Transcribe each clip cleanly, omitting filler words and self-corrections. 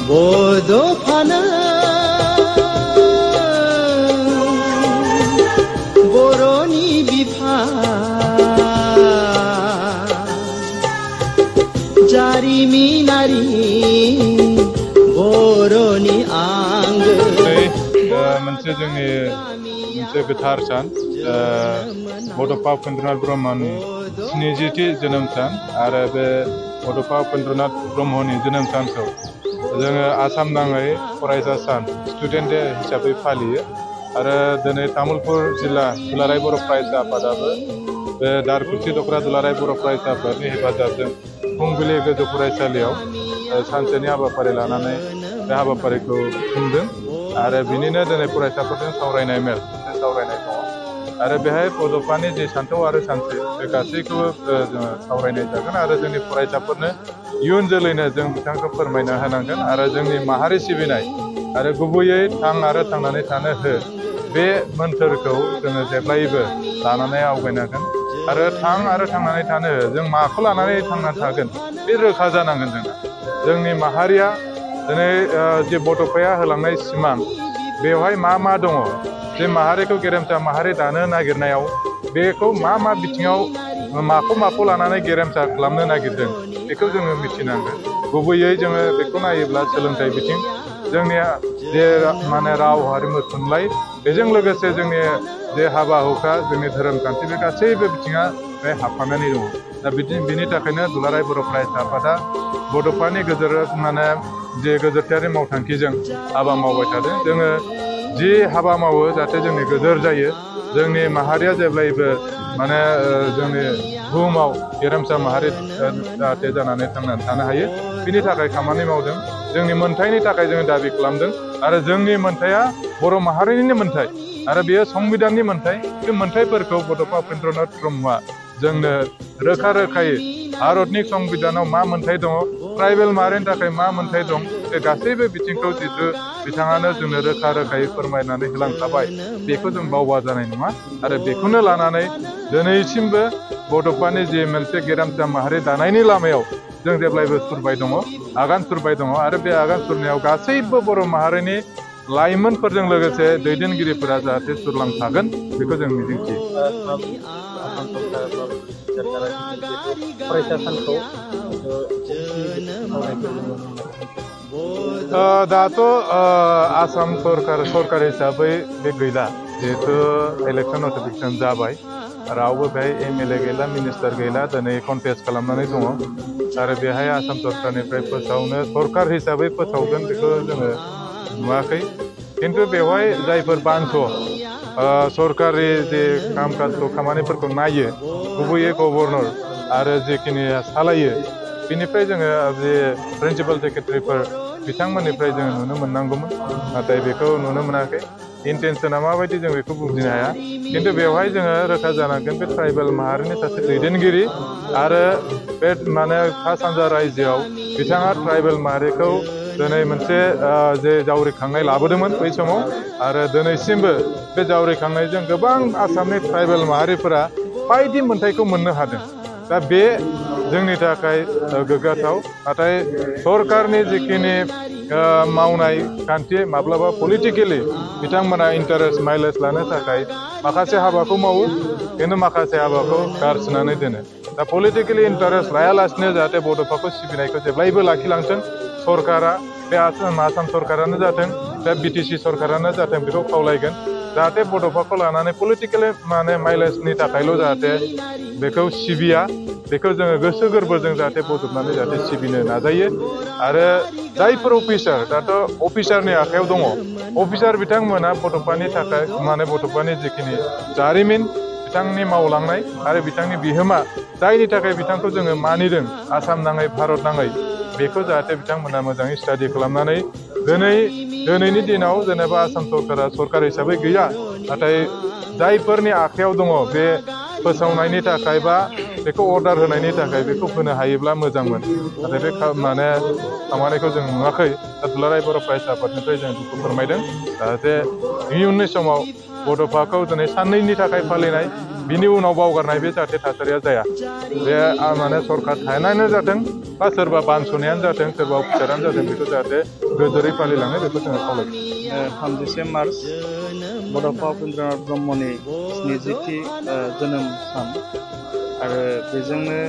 बड'फानो बर'नि बिफा जारिमिनारि बर'नि आंगो मोनसे जोंनि मोनसे गोथार सान बड'फा उपेन्द्रनाथ ब्रह्मनि 70थि जोनोम सान आरो बे बड'फा उपेन्द्रनाथ ब्रह्मनि जोनोम सानखौ जोङो आसाम नाङै फरायसा सान स्टुडेन्ट डे हिसाबै फालियो आरो दिनै तामुलपुर जिल्ला दुलाराय बर' फरायसा आफादाबो बे दारखुसि दख'रा दुलाराय बर' फरायसा आफादनि हेफाजाबजों फुंबिलि गोजौ फरायसालियाव सानसेनि हाबाफारि लानानै बे हाबाफारिखौ खुंदों आरो बिनिनो दिनै फरायसाफोरजों सावरायनाय मेल सावरायनाय दङ आरो बेहाय बड'फानि जि सानथौ आरो सानस्रि बे गासैखौबो जोङो सावरायनाय जागोन आरो जोंनि फरायसाफोरनो इयुन जोलैनो जों बिथांखौ फोरमायना होनांगोन आरो जोंनि माहारि सिबिनाय आरो गुबैयै थां आरो थांनानै थानो हो बे मोन्थोरखौ जोङो जेब्लायबो लानानै आवगायनांगोन आरो थां आरो थांनानै थानो हो जों माखौ लानानै थांना थागोन बे रोखा जानांगोन जोंनि माहारिया दिनै जे बड'फाया होलांनाय सिमां बेवहाय मा दङ जे माहारिखौ गेरेमसा माहारि दानो नागिरनायाव बेखौ मा बिथिङाव माखौ लानानै गेरेमसा खालामनो नागिरदों बेखौ जोङो मिथिनांगोन गुबैयै जोङो बेखौ नायोब्ला सोलोंथाइ बिथिं जोंनिया जे माने राव हारिमु थुनलाइ बेजों लोगोसे जोंनि जे हाबा हुखा जोंनि धोरोम खान्थि बे गासैबो बिथिङा बे हाबफानानै दङ दा बिनि थाखायनो दुलाराय बर' फरायसा आफादा बड'फानि माने जे गोजोरथायारि मावथांखिजों हाबा मावबाय थादों जोङो जि हाबा मावो जाहाथे जोंनि गोजोर जायो जोंनि माहारिया जेब्लायबो माने जोंनि बुहुमाव गेरेमसा माहारि जाहाथे जानानै थांनानै थानो हायो बिनि थाखाय खामानि मावदों जोंनि मोन्थाइनि थाखाय जोङो दाबि खालामदों आरो जोंनि मोन्थाइया बर' माहारिनिनो मोन्थाइ आरो बेयो संबिधाननि मोन्थाइ बे मोन्थाइफोरखौ बड'फा उपेन्द्रनाथ ब्रह्मआ जोंनो रोखायै भारतनि संबिधानाव मा मोन्थाइ दङ ट्राइबेल माहारिनि थाखाय मा मोन्थाइ दं बे गासैबो बिथिंखौ जिथु बिथाङानो जोंनो रोखायै फोरमायनानै होलांखाबाय बेखौ जों बावबा जानाय नङा आरो बेखौनो लानानै दिनैसिमबो बड'फानि जि मोनसे गेरेमसा माहारि दानायनि लामायाव जों जेब्लायबो सुरबाय दङ आगान सुरबाय दङ आरो बे आगान सुरनायाव गासैबो बर' माहारिनि लाइमोनफोरजों लोगोसे दैदेनगिरिफोरा जाहाथे सुरलांफागोन बेखौ जों मिजिंथियो फरायसा सानखौ दाथ' आसाम सरकार हिसाबै बे गैला जिहेथु इलेक्सन नटिफिकेसन जाबाय रावबो बेहाय MLA गैला मिनिस्टार गैला दिनै कन्टेस्ट खालामनानै दङ आरो बेहाय आसाम सरकारनिफ्राय फोसावनो सरकार हिसाबै फोसावगोन बेखौ जोङो नुवाखै खिन्थु बेवहाय जायफोर बान्स सरकारि जे खामानिफोरखौ नायो गुबैयै गभर्नर आरो जेखिनि सालायो बिनिफ्राय जोङो जे प्रिन्सिपाल सेक्रेटारिफोर बिथांमोननिफ्राय जोङो नुनो मोननांगौमोन नाथाय बेखौ नुनो मोनाखै इन्टेनसना माबायदि जों बेखौ बुजिनो हाया खिन्थु बेवहाय जोङो रोखा जानांगोन बे ट्राइबेल माहारिनि सासे दैदेनगिरि आरो बे माने सा सानजा रायजोआव बिथाङा ट्राइबेल माहारिखौ दिनै मोनसे जे जावरिखांनाय लाबोदोंमोन बै समाव आरो दिनैसिमबो बे जावरिखांनायजों गोबां आसामनि ट्राइबेल माहारिफोरा बायदि मोन्थाइखौ मोननो हादों दा बे जोंनि थाखाय गोग्गाथाव नाथाय सरकारनि जिखिनि मावनाय खान्थि माब्लाबा पलिटिकेलि बिथांमोना इन्टारेस्ट माइलेज लानो थाखाय माखासे हाबाखौ मावो खिन्थु माखासे हाबाखौ गारसोनानै दोनो दा पलिटिकेलि इन्टारेस्ट लायालासिनो जाहाथे बड'फाखौ सिबिनायखौ जेब्लायबो लाखिलांथों सरकारा बे आसाम सरकारानो जाथों बे BTC सरकारानो जाथों बेखौ खावलायगोन जाहाथे बड'फाखौ लानानै पलिटिकेलि माने माइलेजनि थाखायल' जाहाथे बेखौ सिबिया बेखौ जोङो गोसो गोरबोजों जाहाथे बजबनानै जाहाथे सिबिनो नाजायो आरो जायफोर अफिसार दाथ' अफिसारनि आखायाव दङ अफिसार बिथांमोना बड'फानि थाखाय माने बड'फानि जिखिनि जारिमिन बिथांनि मावलांनाय आरो बिथांनि बिहोमा जायनि थाखाय बिथांखौ जोङो मानिदों आसाम नाङै भारत नाङै बेखौ जाहाथे बिथांमोना मोजाङै स्टाडि खालामनानै दिनैनि दिनाव जेनेबा आसाम सरकारा सरकार हिसाबै गैया नाथाय जायफोरनि आखायाव दङ बे फोसावनायनि थाखाय बा बेखौ अर्डार होनायनि थाखाय बेखौ होनो हायोब्ला मोजांमोन नाथाय बे माने खामानिखौ जों नुवाखै दा दुलाराय बर' फरायसा आफादनिफ्राय जों दुखु फोरमायदों जाहाथे इयुननि समाव बड'फाखौ दिनै साननैनि थाखाय फालिनाय बिनि उनाव बावगारनाय बे जाहाथे थासारिया जाया बे माने सरकार थानायानो जाथों बा सोरबा बानस'नायानो जाथों सोरबा अफिसारानो जाथों बेखौ जाहाथे गोदोरै फालिलाङो बेखौ जोङो खावलायो। 30 मार्च बड'फा उपेन्द्रनाथ ब्रह्मनि 70थि जोनोम सान आरो बेजोंनो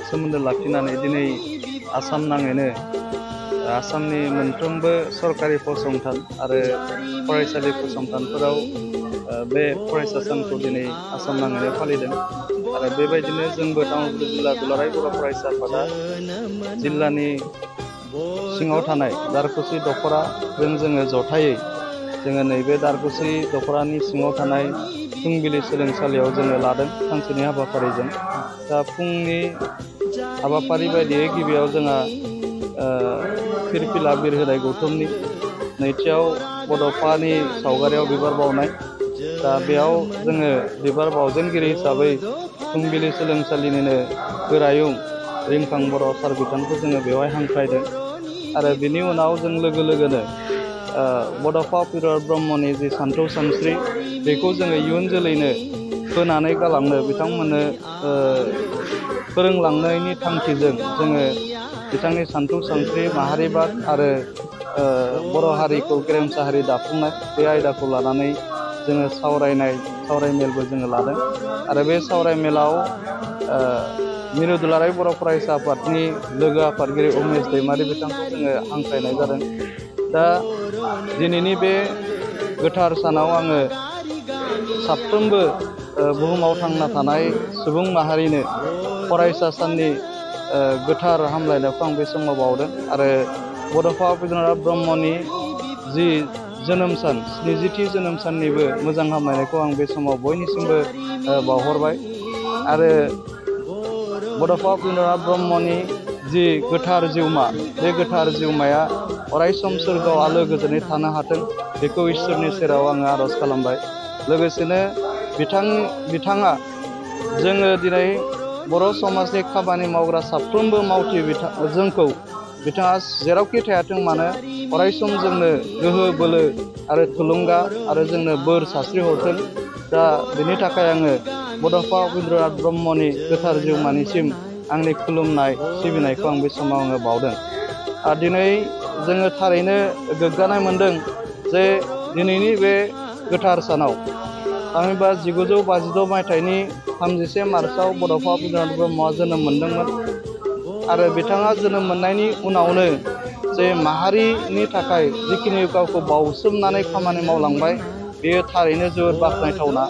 सोमोन्दो लाखिनानै दिनै आसाम नाङैनो आसामनि मोनफ्रोमबो सरकारि फसंथान आरो फरायसालि फसंथानफोराव बे फरायसा सानखौ दिनै आसाम नाङैनो फालिदों आरो बेबायदिनो जोंबो तामुलपुर जिल्ला दुलाराय बर' फरायसा आफादा जिल्लानि सिङाव थानाय दारकुसि दख'राजों जोङो जथायै जोङो नैबे दारकुसि दख'रानि सिङाव थानाय फुंबिलि सोलोंसालियाव जोङो लादों सानसेनि हाबाफारिजों। दा फुंनि हाबाफारि बायदियै गिबियाव जोंहा फिरफिला बिरहोनाय गौथुमनि, नैथियाव बड'फानि सावगारियाव बिबार बावनाय। दा बेयाव जोङो बिबार बावजेनगिरि हिसाबै फुंबिलि सोलोंसालिनिनो गोरायुं रिंखां बर' सार बिथांखौ जोङो बेवहाय हांख्रायदों आरो बिनि उनाव जों लोगो लोगोनो बड'फा उपेन्द्रनाथ ब्रह्मनि जि सानथौ सानस्रि बेखौ जोङो इयुन जोलैनो होनानै गालांनो बिथांमोननो फोरोंलांनायनि थांखिजों जोङो बिथांनि सानथौ सानस्रि माहारिबाद आरो बर' हारिखौ गेरेमसा हारि दाफुंनाय बे आयदाखौ लानानै जोङो सावरायमेलबो जोङो लादों आरो बे सावरायमेलाव मिरु दुलाराय बर' फरायसा आफादनि लोगो आफादगिरि उमेश दैमारि बिथांखौ जोङो हांख्रायनाय जादों। दा दिनैनि बे गोथार सानाव आङो साफ्रोमबो बुहुमाव थांना थानाय सुबुं माहारिनो फरायसा साननि गोथार हामलायनायखौ आं बे समाव बावदों आरो बड'फा उपेन्द्रनाथ ब्रह्मनि जि जोनोम सान 70थि जोनोम साननिबो मोजां हामलायनायखौ आं बे समाव बयनिसिमबो बावहरबाय आरो बड'फा उपेन्द्रनाथ ब्रह्मनि जि गोथार जिउमा बे गोथार जिउमाया अरायसम सोरगोआव आलो गोजोनै थानो हाथों बेखौ इसोरनि सेराव आङो आर'ज खालामबाय। लोगोसेनो बिथाङा जोङो दिनै बर' समाजनि खामानि मावग्रा साफ्रोमबो मावथि जोंखौ बिथाङा जेरावखि थायाथों मानो अरायसम जोंनो गोहो बोलो आरो थुलुंगा आरो जोंनो बोर सास्रि हरथों। दा बेनि थाखाय आङो बड'फा उपेन्द्रनाथ ब्रह्मनि गोथार जिउमानिसिम आंनि खुलुमनाय सिबिनायखौ आं बे समाव आङो बावदों। दिनै जोङो थारैनो गोग्गानाय मोनदों जे दिनैनि बे गोथार सानाव थामहिनबा 1952 मायथाइनि 31 मार्चआव बड'फा उपेन्द्रनाथ ब्रह्मआ जोनोम मोनदोंमोन आरो बिथाङा जोनोम मोननायनि उनावनो जे माहारिनि थाखाय जिखिनि गावखौ बावसोमनानै खामानि मावलांबाय बेयो थारैनो जोबोद बाख्नायथावना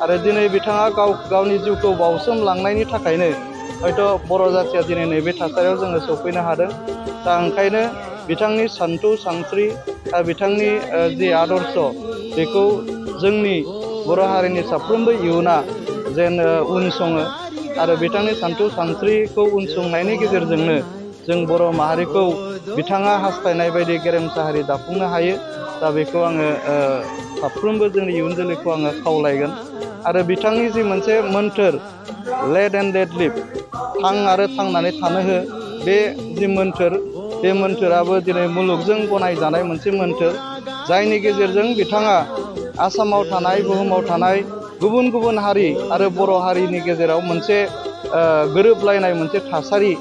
आरो दिनै बिथाङा गावनि जिउखौ बावसोमलांनायनि थाखायनो हयथ' बर' जाथिया दिनै नैबे थासारियाव जोङो सफैनो हादों। दा ओंखायनो बिथांनि सानथौ सानस्रि बिथांनि जि आदर्श बेखौ जोंनि बर' हारिनि साफ्रोमबो इयुना जेन उनसङो आरो बिथांनि सानथौ सानस्रिखौ उनसंनायनि गेजेरजोंनो जों बर' माहारिखौ बिथाङा हास्थायनाय बायदि गेरेमसा हारि दाफुंनो हायो। दा बेखौ आङो साफ्रोमबो जोंनि इयुन जोलैखौ आङो खावलायगोन आरो बिथांनि जि मोनसे मोन्थोर लेट एन्ड लेट लिभ थां आरो थांनानै थानो हो बे जि मोन्थोर बे मोन्थोराबो दिनै मुलुगजों गनायजानाय मोनसे मोन्थोर जायनि गेजेरजों बिथाङा आसामाव थानाय बुहुमाव थानाय गुबुन गुबुन हारि आरो बर' हारिनि गेजेराव मोनसे गोरोबलायनाय मोनसे थासारि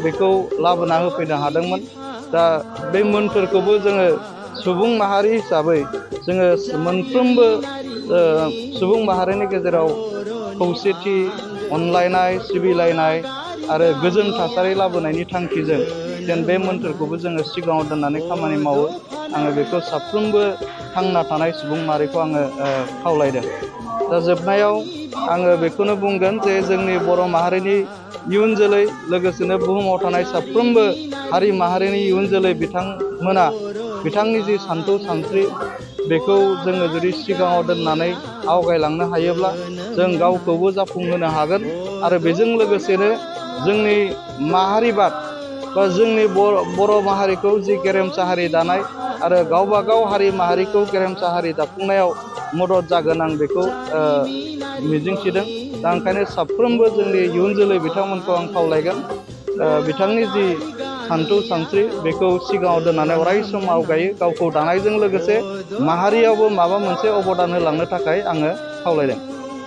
बेखौ लाबोना होफैनो हादोंमोन। दा बे मोन्थोरखौबो जोङो सुबुं माहारि हिसाबै जोङो मोनफ्रोमबो सुबुं माहारिनि गेजेराव खौसेथि अनलायनाय सिबिलायनाय आरो गोजोन थासारि लाबोनायनि थांखिजों जेन बे मोन्थोरखौबो जोङो सिगाङाव दोननानै खामानि मावो आङो बेखौ साफ्रोमबो थांना थानाय सुबुं माहारिखौ आङो खावलायदों। दा जोबनायाव आङो बेखौनो बुंगोन जे जोंनि बर' माहारिनि इयुन जोलै लोगोसेनो बुहुमाव थानाय साफ्रोमबो हारि माहारिनि इयुन जोलै बिथांमोना बिथांनि जि सानथौ सानस्रि बेखौ जोङो जुदि सिगाङाव दोननानै आवगायलांनो हायोब्ला जों गावखौबो जाफुंहोनो हागोन आरो बेजों लोगोसेनो जोंनि माहारिबाद बा जोंनि बर' माहारिखौ जि गेरेमसा हारि दानाय आरो गावबा गाव हारि माहारिखौ गेरेमसा हारि दाफुंनायाव मदद जागोन आं बेखौ मिजिंथिदों। दा ओंखायनो साफ्रोमबो जोंनि इयुन जोलै बिथांमोनखौ आं खावलायगोन बिथांनि जि सानथौ सानस्रि बेखौ सिगाङाव दोननानै अराय सम आवगायो गावखौ दानायजों लोगोसे माहारियावबो माबा मोनसे अबदान होलांनो थाखाय आङो खावलायदों।